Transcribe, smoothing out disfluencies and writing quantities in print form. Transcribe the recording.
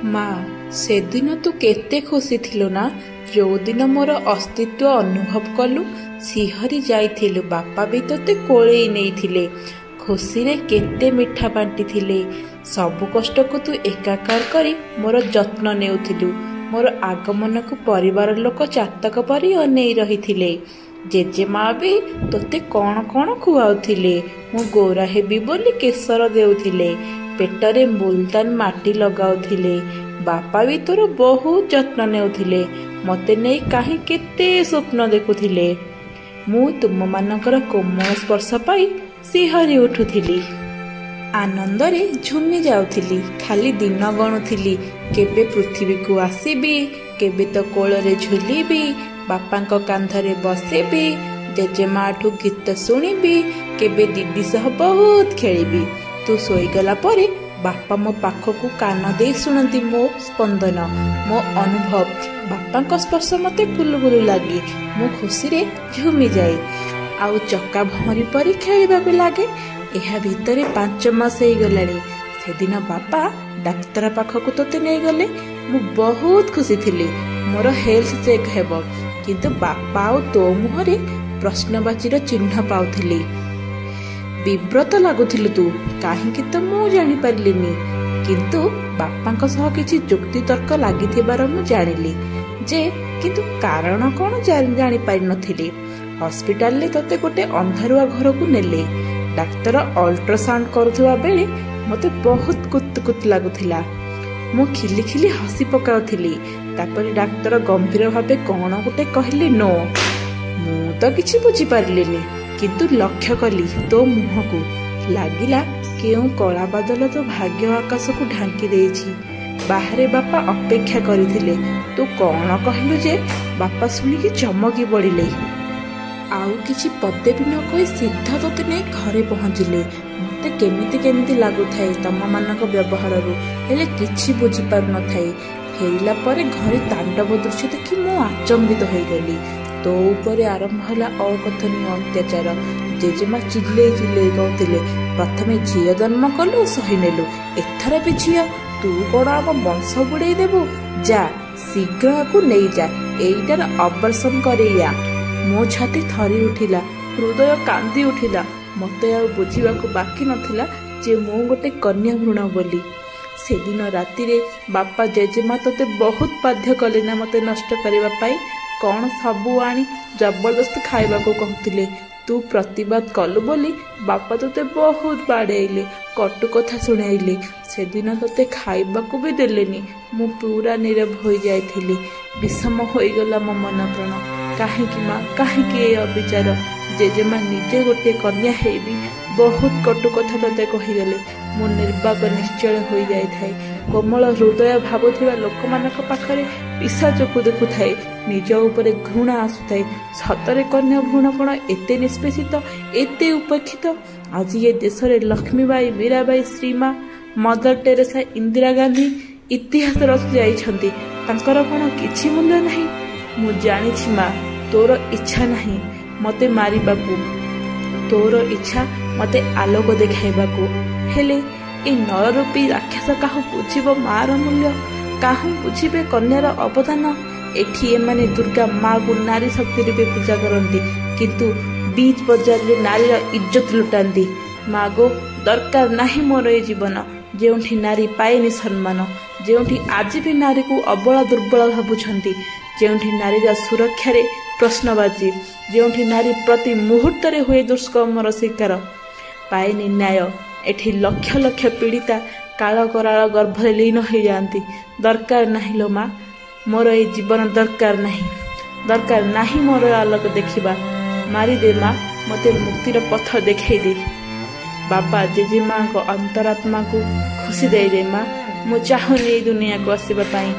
ମା, ସେଦିନ ତୁ କେତେ ଖୁସି ଥିଲୁ ନା, ଯୋଉଦିନ ମୋର ଅସ୍ତିତ୍ୱ ଅନୁଭବ କଲୁ। ଶିହରି ଯାଇଥିଲୁ। ବାପା ବି ତୋତେ କୋଳେଇ ନେଇଥିଲେ। ଖୁସିରେ କେତେ ମିଠା ବାଣ୍ଟିଥିଲେ। ସବୁ କଷ୍ଟକୁ ତୁ ଏକାକାର କରି ମୋର ଯତ୍ନ ନେଉଥିଲୁ। ମୋର ଆଗମନକୁ ପରିବାର ଲୋକ ଚାତକ ପରି ଅନେଇ ରହିଥିଲେ। ଜେଜେମା ବି ତୋତେ କ'ଣ କ'ଣ ଖୁଆଉଥିଲେ। ମୁଁ ଗୋରା ହେବି ବୋଲି କେଶର ଦେଉଥିଲେ। ପେଟରେ ମୁଲତାନ ମାଟି ଲଗାଉଥିଲେ। ବାପା ବି ତୋର ବହୁତ ଯତ୍ନ ନେଉଥିଲେ। ମୋତେ ନେଇ କାହିଁ କେତେ ସ୍ୱପ୍ନ ଦେଖୁଥିଲେ। ମୁଁ ତୁମମାନଙ୍କର କୋମଳ ସ୍ପର୍ଶ ପାଇ ଶିହରି ଉଠୁଥିଲି। ଆନନ୍ଦରେ ଝୁମି ଯାଉଥିଲି। ଖାଲି ଦିନ ଗଣୁଥିଲି, କେବେ ପୃଥିବୀକୁ ଆସିବି, କେବେ ତୋ କୋଳରେ ଝୁଲିବି, ବାପାଙ୍କ କାନ୍ଧରେ ବସିବି, ଜେଜେମାଠୁ ଗୀତ ଶୁଣିବି, କେବେ ଦିଦି ସହ ବହୁତ ଖେଳିବି। ତୁ ଶୋଇଗଲା ପରେ ବାପା ମୋ ପାଖକୁ କାନ ଦେଇ ଶୁଣନ୍ତି ମୋ ସ୍ପନ୍ଦନ, ମୋ ଅନୁଭବ। ବାପାଙ୍କ ସ୍ପର୍ଶ ମୋତେ କୁଲୁକୁଲୁ ଲାଗେ। ମୁଁ ଖୁସିରେ ଝୁମିଯାଏ ଆଉ ଚକା ଭଉଁରୀ ପରି ଖେଳିବାକୁ ଲାଗେ। ଏହା ଭିତରେ 5 ମାସ ହେଇଗଲାଣି। ସେଦିନ ବାପା ଡାକ୍ତର ପାଖକୁ ତୋତେ ନେଇଗଲେ। ମୁଁ ବହୁତ ଖୁସି ଥିଲି, ମୋର ହେଲ୍ଥ ଚେକ୍ ହେବ। କିନ୍ତୁ ବାପା ଆଉ ତୋ ମୁହଁରେ ପ୍ରଶ୍ନବାଚୀର ଚିହ୍ନ ପାଉଥିଲି। ବିବ୍ରତ ଲାଗୁଥିଲୁ ତୁ। କାହିଁକି ତ ମୁଁ ଜାଣିପାରିଲିନି। କିନ୍ତୁ ବାପାଙ୍କ ସହ କିଛି ଯୁକ୍ତିତର୍କ ଲାଗିଥିବାର ମୁଁ ଜାଣିଲି ଯେ, କିନ୍ତୁ କାରଣ କ'ଣ ଜାଣିପାରିନଥିଲି। ହସ୍ପିଟାଲରେ ତୋତେ ଗୋଟେ ଅନ୍ଧାରୁଆ ଘରକୁ ନେଲେ। ଡାକ୍ତର ଅଲ୍ଟ୍ରାସାଉଣ୍ଡ କରୁଥିବା ବେଳେ ମୋତେ ବହୁତ କୁତୁକୁତୁ ଲାଗୁଥିଲା। ମୁଁ ଖିଲି ଖିଲି ହସି ପକାଉଥିଲି। ତାପରେ ଡାକ୍ତର ଗମ୍ଭୀର ଭାବେ କ'ଣ ଗୋଟେ କହିଲେ ନୋ। ମୁଁ ତ କିଛି ବୁଝିପାରିଲିନି, କିନ୍ତୁ ଲକ୍ଷ୍ୟ କଲି ତୋ ମୁହଁକୁ। ଲାଗିଲା କେଉଁ କଳା ବାଦଲ ତୋ ଭାଗ୍ୟ ଆକାଶକୁ ଢାଙ୍କି ଦେଇଛି। ବାହାରେ ବାପା ଅପେକ୍ଷା କରିଥିଲେ। ତୁ କ'ଣ କହିଲୁ ଯେ ବାପା ଶୁଣିକି ଚମକି ପଡ଼ିଲେ। ଆଉ କିଛି ପଦେ ବି ନ କହି ସିଧା ତୋତେ ନେଇ ଘରେ ପହଞ୍ଚିଲେ। ମୋତେ କେମିତି କେମିତି ଲାଗୁଥାଏ ତମମାନଙ୍କ ବ୍ୟବହାରରୁ, ହେଲେ କିଛି ବୁଝିପାରୁନଥାଏ। ଫେରିଲା ପରେ ଘରେ ତାଣ୍ଡବ ଦୃଶ୍ୟ ଦେଖି ମୁଁ ଆଚମ୍ବିତ ହୋଇଗଲି। ତୋ ଉପରେ ଆରମ୍ଭ ହେଲା ଅକଥନୀୟ ଅତ୍ୟାଚାର। ଜେଜେମା ଚିଲେଇ ଚିଲେଇ କହୁଥିଲେ, ପ୍ରଥମେ ଝିଅ ଜନ୍ମ କଲୁ ସହିନେଲୁ, ଏଥର ବି ଝିଅ, ତୁ କ'ଣ ଆମ ବଂଶ ବୁଡ଼େଇ ଦେବୁ? ଯା, ଶୀଘ୍ର ଆକୁ ନେଇଯା, ଏଇଟାର ଅବର୍ସନ କରେଇଆ। ମୋ ଛାତି ଥରି ଉଠିଲା, ହୃଦୟ କାନ୍ଦି ଉଠିଲା। ମୋତେ ଆଉ ବୁଝିବାକୁ ବାକି ନଥିଲା ଯେ ମୁଁ ଗୋଟେ କନ୍ୟା ଭ୍ରୂଣ ବୋଲି। ସେଦିନ ରାତିରେ ବାପା ଜେଜେମା ତୋତେ ବହୁତ ବାଧ୍ୟ କଲେ ନା ମୋତେ ନଷ୍ଟ କରିବା ପାଇଁ? କ'ଣ ସବୁ ଆଣି ଜବରଦସ୍ତ ଖାଇବାକୁ କହୁଥିଲେ। ତୁ ପ୍ରତିବାଦ କଲୁ ବୋଲି ବାପା ତୋତେ ବହୁତ ବାଡ଼େଇଲେ, କଟୁ କଥା ଶୁଣାଇଲେ। ସେଦିନ ତୋତେ ଖାଇବାକୁ ବି ଦେଲେନି। ମୁଁ ପୁରା ନୀରବ ହୋଇଯାଇଥିଲି। ବିଷମ ହୋଇଗଲା ମୋ ମନ ପ୍ରାଣ। କାହିଁକି ମା, କାହିଁକି ଏ ଅବିଚାର? ଜେଜେମା ନିଜେ ଗୋଟେ କନ୍ୟା ହେଇ ବି ବହୁତ କଟୁ କଥା ତୋତେ କହିଦେଲେ। ମୁଁ ନିର୍ବାକ ନିଶ୍ଚଳ ହୋଇଯାଇଥାଏ। କୋମଳ ହୃଦୟ ଭାବୁଥିବା ଲୋକମାନଙ୍କ ପାଖରେ ପିଶାଚକୁ ଦେଖୁଥାଏ। ନିଜ ଉପରେ ଘୃଣା ଆସୁଥାଏ। ସତରେ କନ୍ୟା ଭ୍ରୂଣ କ'ଣ ଏତେ ନିଷ୍ପେଷିତ, ଏତେ ଉପେକ୍ଷିତ? ଆଜି ଏ ଦେଶରେ ଲକ୍ଷ୍ମୀବାଇ, ମୀରାବାଇ, ଶ୍ରୀମା, ମଦର ଟେରେସା, ଇନ୍ଦିରା ଗାନ୍ଧୀ ଇତିହାସ ରଚି ଯାଇଛନ୍ତି। ତାଙ୍କର କ'ଣ କିଛି ମୂଲ୍ୟ ନାହିଁ? ମୁଁ ଜାଣିଛି ମା, ତୋର ଇଚ୍ଛା ନାହିଁ ମୋତେ ମାରିବାକୁ। ତୋର ଇଚ୍ଛା ମୋତେ ଆଲୋକ ଦେଖାଇବାକୁ। ହେଲେ ଏ ନରରୂପୀ ରାକ୍ଷସ କାହୁଁ ବୁଝିବ ମାର ମୂଲ୍ୟ? କାହୁଁ ବୁଝିବେ କନ୍ୟାର ଅବଦାନ? ଏଠି ଏମାନେ ଦୁର୍ଗା ମାକୁ ନାରୀ ଶକ୍ତି ରୂପେ ପୂଜା କରନ୍ତି, କିନ୍ତୁ ବିଚ୍ ବଜାରରେ ନାରୀର ଇଜ୍ଜତ ଲୁଟାନ୍ତି। ମାଗୋ, ଦରକାର ନାହିଁ ମୋର ଏ ଜୀବନ, ଯେଉଁଠି ନାରୀ ପାଏନି ସମ୍ମାନ, ଯେଉଁଠି ଆଜି ବି ନାରୀକୁ ଅବଳା ଦୁର୍ବଳ ଭାବୁଛନ୍ତି, ଯେଉଁଠି ନାରୀର ସୁରକ୍ଷାରେ ପ୍ରଶ୍ନବାଚୀ, ଯେଉଁଠି ନାରୀ ପ୍ରତି ମୁହୂର୍ତ୍ତରେ ହୁଏ ଦୁଷ୍କର୍ମର ଶିକାର, ପାଏନି ନ୍ୟାୟ। ଏଠି ଲକ୍ଷ ଲକ୍ଷ ପୀଡ଼ିତା କାଳ କରାଳ ଗର୍ଭରେ ଲୀନ ହୋଇଯାଆନ୍ତି। ଦରକାର ନାହିଁ ଲୋ ମା, ମୋର ଏଇ ଜୀବନ ଦରକାର ନାହିଁ। ଦରକାର ନାହିଁ ମୋର ଆଲୋକ ଦେଖିବା। ମାରିଦେ ମା, ମୋତେ ମୁକ୍ତିର ପଥ ଦେଖେଇ ଦେ। ବାପା ଜେଜେମାଙ୍କ ଅନ୍ତରାତ୍ମାକୁ ଖୁସି ଦେଇଦେ ମା। ମୁଁ ଚାହୁଁନି ଏଇ ଦୁନିଆକୁ ଆସିବା ପାଇଁ।